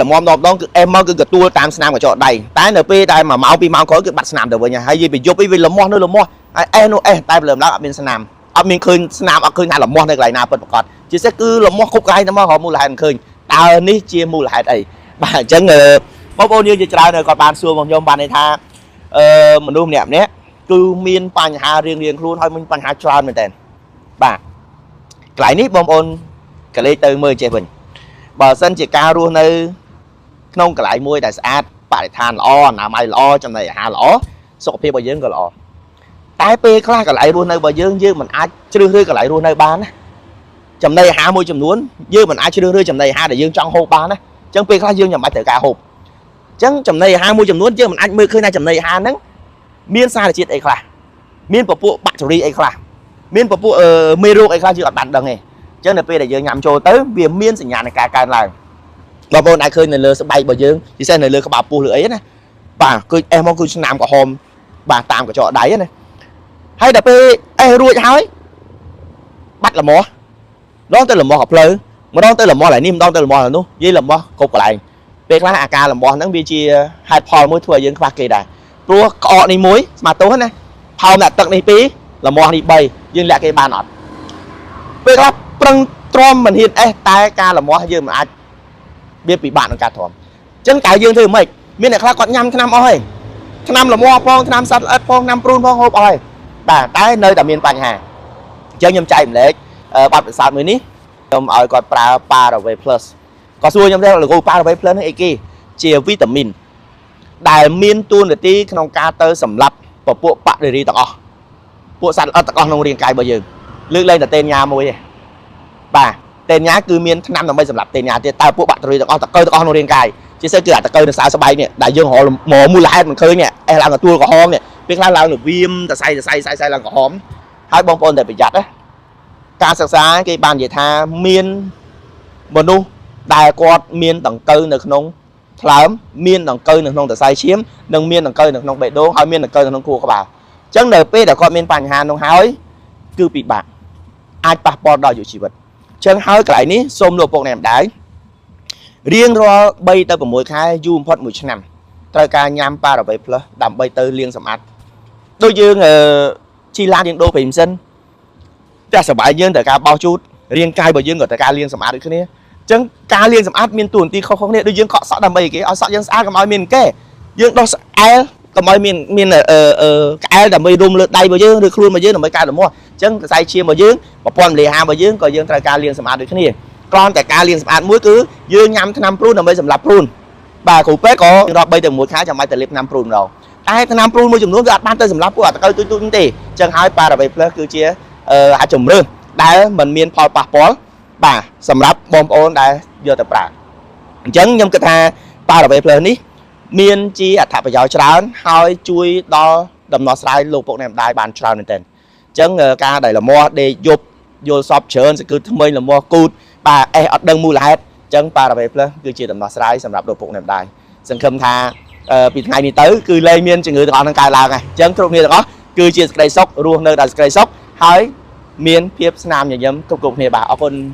ល្មមដងគឺអេសមកគឺកទួលតាមស្នាមកញ្ចក់ដៃតែនៅពេលដែល1ម៉ោង2ម៉ោងក្រោយគឺបាត់ស្នាមទៅវិញហើយយីពីយប់អីវាលមាស់នៅលមាស់ហើយអេសនោះអេសតែព្រលឹមឡើងអត់មានស្នាមអត់មានឃើញស្នាមអត់ឃើញថាលមាស់នៅកន្លែងណាពិតប្រាកដជាពិសេសគឺលមាស់គ្រប់កន្លែងតែមករកមូលហេតុមិនឃើញតើនេះជាមូលហេតុអីបាទអញ្ចឹងបងប្អូនយើងជាច្រើនគាត់បានសួរមកខ្ញុំបានន័យថាអឺមនុស្សម្នាក់ម្នាក់គឺមានបញ្ហារៀងរៀងខ្លួនហើយមានបញ្ហាច្រើនមែនតើបាទកន្លែងនេះបងប្អូនកលេចទៅមើលចេះវិញបើសិនជាការរស់នៅ ក្នុងកន្លែងមួយដែលស្អាតបរិស្ថានល្អអនាម័យល្អចំណីអាហារល្អសុខភាពរបស់យើងក៏ល្អតែពេលខ្លះកន្លែងរស់នៅរបស់យើងយើងមិនអាចជ្រើសរើសកន្លែងរស់នៅបានណាចំណីអាហារមួយចំនួនយើងមិនអាចជ្រើសរើសចំណីអាហារដែលយើងចង់ហូបបានណាអញ្ចឹងពេលខ្លះយើងចាំបាច់ត្រូវការហូបអញ្ចឹងចំណីអាហារមួយចំនួនយើងមិនអាចមើលឃើញថាចំណីអាហារហ្នឹងមានសារជាតិអីខ្លះមានពពួកបាក់តេរីអីខ្លះមានពពួកមេរោគអីខ្លះយើងអត់បានដឹងទេអញ្ចឹងនៅពេលដែលយើងញ៉ាំចូលទៅវាមានសញ្ញានៃការកើនឡើង បងប្អូនអាចឃើញនៅលើស្បែករបស់យើងពិសេសនៅលើក្បាលពោះឬអីណាបាទគឺអេសមកគឺស្នាមក្រហមបាទតាមកញ្ចក់ដៃណាហើយដល់ពេលអេសរួចហើយបាត់លមាស់ម្ដងទៅលមាស់កផ្លូវម្ដងទៅលមាស់ឡើយនេះម្ដងទៅលមាស់ឡើយនោះនិយាយលមាស់គ្រប់កន្លែងពេលខ្លះអាការលមាស់ហ្នឹងវាជាហេតុផលមួយធ្វើឲ្យយើងខ្វះគេដែរព្រោះក្អកនេះមួយស្មាទោសណាផោមដាក់ទឹកនេះពីរលមាស់នេះ3យើងលាក់គេបានអត់ពេលខ្លះប្រឹងទ្រាំមិនហ៊ានអេសតែការលមាស់យើងមិនអាច វាពិបាកក្នុងការទ្រាំអញ្ចឹងតើយើងធ្វើម៉េចមានអ្នកខ្លះគាត់ញ៉ាំថ្នាំអស់ហើយថ្នាំលមាស់ផងថ្នាំសត្វល្អិតផងថ្នាំព្រូនផងហូបអស់ហើយបាទតែនៅតែមានបញ្ហាអញ្ចឹងខ្ញុំចែកម្លែកបទពិសោធន៍មួយនេះខ្ញុំឲ្យគាត់ប្រើ Paraway Plus គាត់សួរខ្ញុំថាលោកគ្រូ Paraway Plus នេះអីគេជាវីតាមីនដែលមានតួនាទីក្នុងការទៅសម្លាប់ពពួកបាក់តេរីទាំងអស់ពួកសត្វល្អិតទាំងអស់ក្នុងរាងកាយរបស់យើងលើកលែងតែតេញ៉ាមួយទេបាទ តេញ៉ាគឺមានថ្នាំដើម្បីសម្រាប់តេញ៉ាទៀតតើពួកបាក់តេរីទាំងអស់តកើទាំងអស់ក្នុងរាងកាយជាពិសេសគឺអាតកើនៅសើស្បែកនេះដែលយើងរកមូលហេតុមិនឃើញនេះអេសឡើងកទួលក្រហមនេះពេលខ្លះឡើងទៅវៀមតសៃតសៃសៃសៃឡើងក្រហមហើយបងប្អូនតែប្រយ័ត្នណាការសិក្សាគេបាននិយាយថាមានមនុស្សដែលគាត់មានដង្កូវនៅក្នុងថ្លើមមានដង្កូវនៅក្នុងសរសៃឈាមនិងមានដង្កូវនៅក្នុងបេះដូងហើយមានដង្កូវនៅក្នុងខួរក្បាលអញ្ចឹងនៅពេលដែលគាត់មានបញ្ហានោះហើយគឺពិបាកអាចប៉ះពាល់ដល់អាយុជីវិត ចឹងហើយកន្លែងនេះសូមលោកពុកអ្នកម្ដាយរៀងរាល់3ទៅ6ខែយូរបំផុត1ឆ្នាំត្រូវការញ៉ាំប៉ារ៉ាវេផ្លឹសដើម្បីទៅលាងសម្អាតដូចយើងអឺជីឡានយើងដូរប្រេងម៉ាស៊ីនផ្ទះសបាយយើងត្រូវការបោសជូតរាងកាយរបស់យើងក៏ត្រូវការលាងសម្អាតដូចគ្នាចឹងការលាងសម្អាតមានតួនាទីខុសៗគ្នាដូចយើងកក់សក់ដើម្បីគេឲ្យសក់យើងស្អាតកុំឲ្យមានអង្គែយើងដោះស្អែលកុំឲ្យមានមានអឺអឺក្អែលដើម្បីរុំលើដៃរបស់យើងឬខ្លួនរបស់យើងដើម្បីការលមាស់អញ្ចឹងសរសៃឈាមរបស់យើង ប្រព័ន្ធលីហារបស់យើងក៏យើងត្រូវការលាងសម្អាតដូចគ្នាគ្រាន់តែការលាងសម្អាតមួយគឺយើងញ៉ាំថ្នាំព្រូនដើម្បីសម្លាប់ព្រូនបាទគ្រូពេទ្យក៏រាប់3ទៅ1ខែចាំបាច់ទៅលេបថ្នាំព្រូនម្ដងតែថ្នាំព្រូនមួយចំនួនវាអត់បានទៅសម្លាប់ពួកអាតកៅទូចទូចទេអញ្ចឹងហើយប៉ារ៉ាវេផ្លឹសគឺជាអាចជំរឿសដែលមិនមានផលប៉ះពាល់បាទសម្រាប់បងប្អូនដែលយកទៅប្រើអញ្ចឹងខ្ញុំគិតថាប៉ារ៉ាវេផ្លឹសនេះមានជាអត្ថប្រយោជន៍ច្រើនហើយជួយដល់ដំណោះស្រាយលោកពុកអ្នកម្ដាយបានច្រើនមែនទែនអញ្ចឹងការដែលលមាស់ដេកយប់ យល់សពច្រើនសគឺថ្មីលមាស់គូតបាទអេសអត់ដឹងមូលហេតុអញ្ចឹងប៉ារ៉ាវេផ្លឹសគឺជាដំណោះស្រាយសម្រាប់លោកពុកអ្នកម្ដាយសង្ឃឹមថាពីថ្ងៃនេះទៅគឺលែងមានជំងឺទាំងអស់ហ្នឹងកើតឡើងហើយអញ្ចឹងគ្រប់គ្នាទាំងអស់គឺជាសេចក្តីសុខរស់នៅដោយសេចក្តីសុខហើយមានភាពស្នាមញញឹមគ្រប់គ្រប់គ្នាបាទអរគុណ។